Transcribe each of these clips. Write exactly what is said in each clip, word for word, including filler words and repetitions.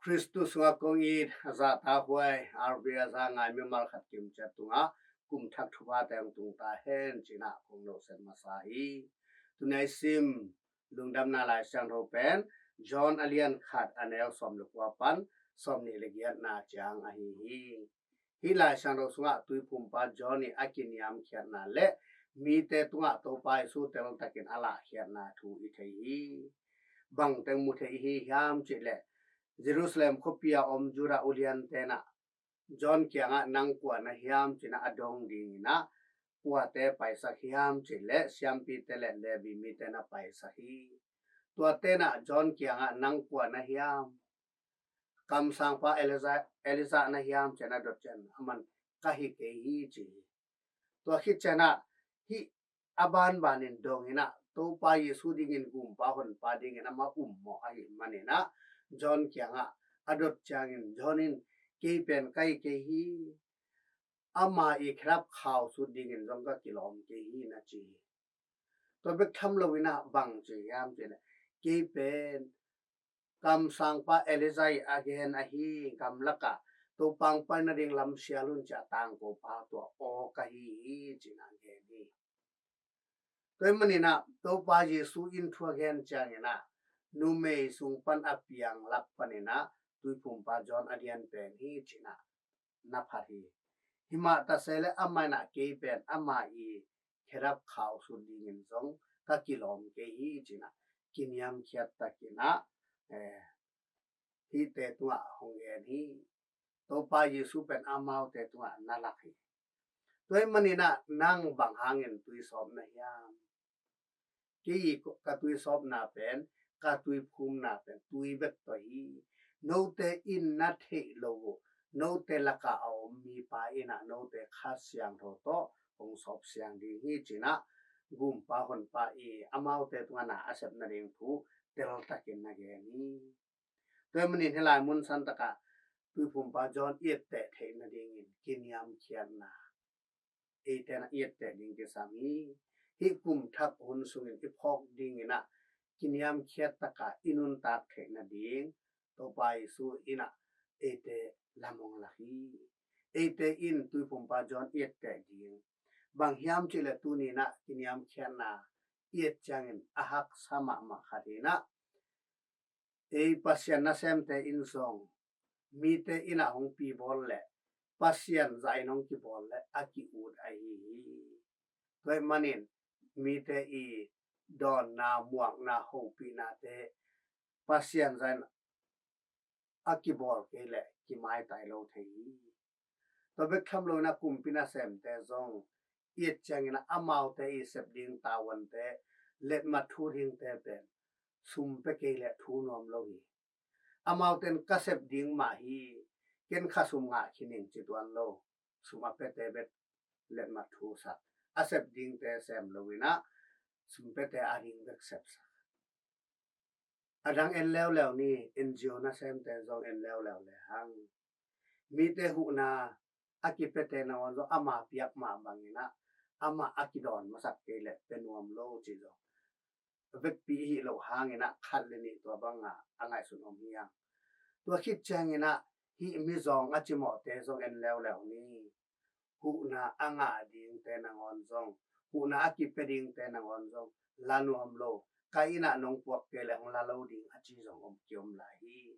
Khristu sungah kong it, a zahtakhuai, R V a za ngai mimal khat kimciat tungah kum thak thupha teng tung ta hen, cinah kong nohset masa hi. Tuni a i sim Lungdamna Lai Siangtho pen John a lian khat a neu sawm le kua pan sawm nih le giatna ciang ahi hi. Hih Lai Siangtho sungah Tuiphumpa John ih a kiniamkhiatna le mite tungah Topa Jesu teltakin a lahkhiatna thu i thei hi. Bangteng mu thei i hi hiam cihleh, Jerusalem khuapi a om Judah ulian tenah John kiangah, "Nang kua na hiam?" cinah a dong dinginah, kuate paisak hiam cihleh siampite le Levi mite na paisak hi. Tua tenah John kiangah, "Nang kua na hiam? Kamsangpa Elijah, Elijah na hiam?" cinah a dot ciang, aman, "Ka hi kei hi," ci hi. Tua khit cianah hih a banbanin donginah Topa Jesu dingin, Gumpa Honpa dingin amah ummawh ahih maninah John kiangah a dot ciangin John in, "Kei pen ka hi kei hi. Ama ih khedap khau sut dingin zong ka kilawm kei hi," na ci hi. Tua bek tham loinah bang ci hiam cihleh, "Kei pen kamsangpa Elijah ih a gen ahi, gamlakah Topa hong pai nading lam sial un," ci a tangkopa tua aw ka hi hi, cinah gen hi. Tua hih maninah Topa Jesu in thu a gen cianginah numei sung pan a piang lak paninah Tuiphumpa John a lian pen hi, cinah na phat hi. Himah ta se le amah inah, "Kei pen ama ih khedap khau sut dingin zong ka kilawm kei hi," cinah kiniamkhiat takinah, eh, hihte tungah hong gen hi. Topa Jesu pen amaute tungah na lak hi. Tua hih maninah nang bang hangin tui sawp na hiam? Kei ih ka tui sawpna pen, ka tui phumna pen tui bek tawh hi. Note in na theih lo uh, note lakah a om mipa inah note Kha Siangtho tawh hong sawp siang ding hi, cinah Gumpa Honpa ih amaute tungah na a sep nading thu teltakin na gen hi. Tua hih manin hih lai mun santakah Tuiphumpa John i etteh theih nadingin kiniamkhiatna eite na i etteh ding kisam hi. Hih kum thak hun sungin i phawk dinginah kiniamkhiat takah i nuntak theih nading Topa Jesu inah eite lam hong lak hi. Eite in Tuiphumpa John i etteh ding bang hiam cihleh, tuninah kiniamkhiatna i et ciangin a haksa mahmah khat inah, ei Pasian nasemte in zong mite inah hong pibawl leh Pasian zah in hong kibawl leh a ki-ut ahi hi. Tua hih manin mite ih dawnna, muakna, hopihnate Pasian zah in a kibawl kei leh kimaitai lo thei hi. Tua bek tham loinah kumpi nasemte zong i et cianginah amaute ih sep ding tavuante letmat thu dingte pen sum pia kei leh thu nuam lo hi. Amaute in ka sep ding mah hi, ken kha sum ngah khin ing ci tuan lo, sum a piate bek letmat thu sak, a sep dingte sem loinah sum piate a ding bek sepsak. A dang en leuleu ni, N G O nasemte zong en leuleu lehang, mite huhna a kipiate nangawn zong ama piak mah banginah amah a kidawn masak kei leh pia nuam lo ci zong a vekpi i hih loh hanginah khat le nih tua bangah a ngaihsun om hi hang. Tua khit cianginah hih mizawng a cimawhte zong en leuleu ni. Huhna a ngah dingte nangawn zong, huhna a kipia dingte nangawn zong la nuam lo, ka innah nong puak kei leh hong la lo ding a ci zong om, kiom lai hi.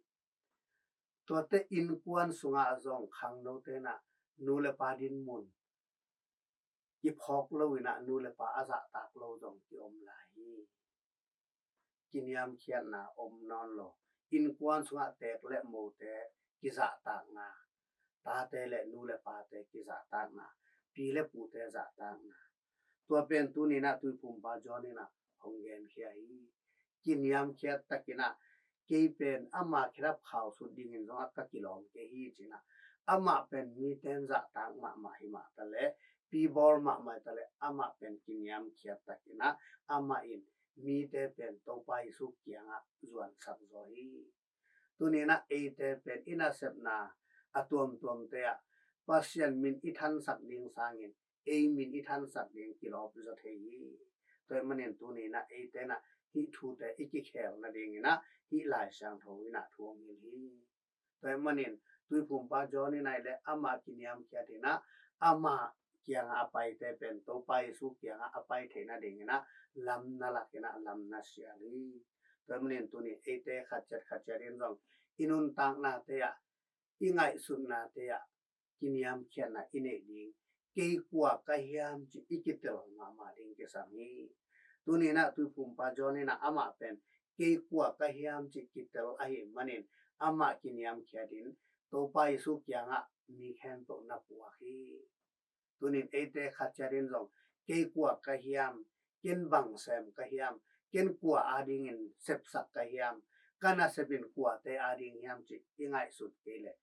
Tuate innkuan sungah zong khangnote inah nu le pa dinmun kiphawk loinah nu le pa a zahtak lo zong kiom lai hi. Kiniamkhiatna om nawn lo. Innkuan sungah teek le mote kizahtakna, tate le nu le pate kizahtakna, pi le pute zahtakna, tua pen tuninah Tuiphumpa John inah hong genkhia hi. Kiniamkhiat takinah kei pen ama khedap khau sut dingin zong a ka kilawm kei hi cinah, amah pen mite in zahtak mahmah hi mah taleh, pibawl mahmah taleh, amah pen kiniamkhiat takinah amah in mite pen Topa Jesu kiangah zuansak zaw hi. Tuninah eite pen i nasepna a tuamtuamte ah Pasian min i thansak ding sangin ei min i thansak ding kilawp zaw thei hi. Tua hih manin tuninah eite inah hih thute i kikhel nadinginah hih Lai Siangtho inah thu hong hilh hi. Tua ahih manin Tuiphumpa John in ahih leh amah kiniamkhiat in ah, amah kiangah a paite pen Topa Jesu kiangah a pai theihna dingin ah lam na lak in ah lam na sial hi. Tua ahih manin tuni eite khat ciat khat ciat in zong i nuntaknate ah, i ngaihsutnate ah kiniamkhiatna i neih ding, kei kua ka hiam cih i kitel mahmah ding kisam hi. Tuni in ah Tuiphumpa John in ah amah pen kei kua ka hiam cih kitel ahih manin amah kiniamkhiat in Topa Jesu kiangah mi khempeuh na puak hi. Tunin eite khat ciat in zong kei kua ka hiam, ken bang sem ka hiam, ken kua adingin sepsak ka hiam, ka nasep in kuate ading hiam cih i ngaihsut kei leh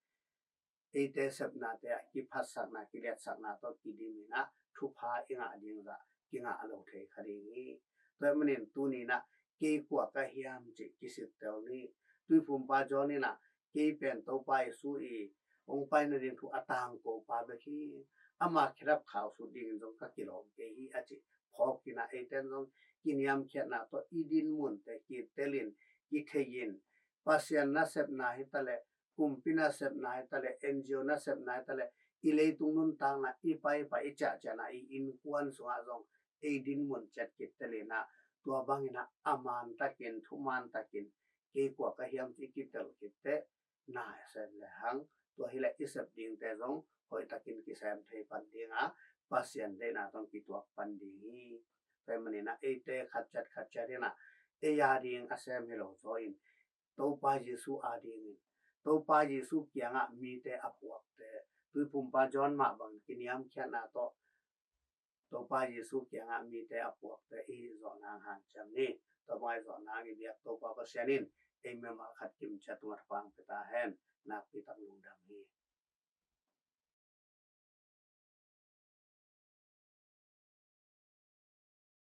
eite sepnate ah kiphatsakna, kiliatsakna tawh kidim in ah thupha i ngah ding zah kingah lo thei kha ding hi. Tua ahih manin tuni in ah kei kua ka hiam cih kisittel ni. Tuiphumpa John in ah kei pen Topa Jesu i hong paina ding thu a tangko pa bek hi. Ama khedap khau sut dingin zong ka kilawm kei hi a cih phawk in ah eite in zong kiniamkhiatna tawh i dinmunte kitel in, kithei in, Pasian nasepna hi ta leh, kumpi nasepna hi ta leh, N G O nasepna hi ta leh, i leitung nuntakna i paipai i ciahciahna i innkuan sungah zong ei dinmun ciat kitel in ah, tua bangin ah a man takin, thuman takin kei kua ka hiam cih kitel khit teh na sem le hang, tua hi leh i sep dingte zong hoih takin kisem thei pan ding a, Pasian deihna tawh kituak pan ding hi. Tua ahih manin ah eite khat ciat khat ciat in ah ei ading a sem hi lo zaw in, Topa Jesu adingin, Topa Jesu kiangah mite a puakte, Tuiphumpa John mah bang kiniamkhiatna tawh Topa Jesu kiangah mite a puakte i hih zawh nang hanciam ni. Tua bang i zawh nang i biak Topa Pasian in ei mimal khat kim ciat tung a thupha pia ta hen. Nakpi tak lungdam hi.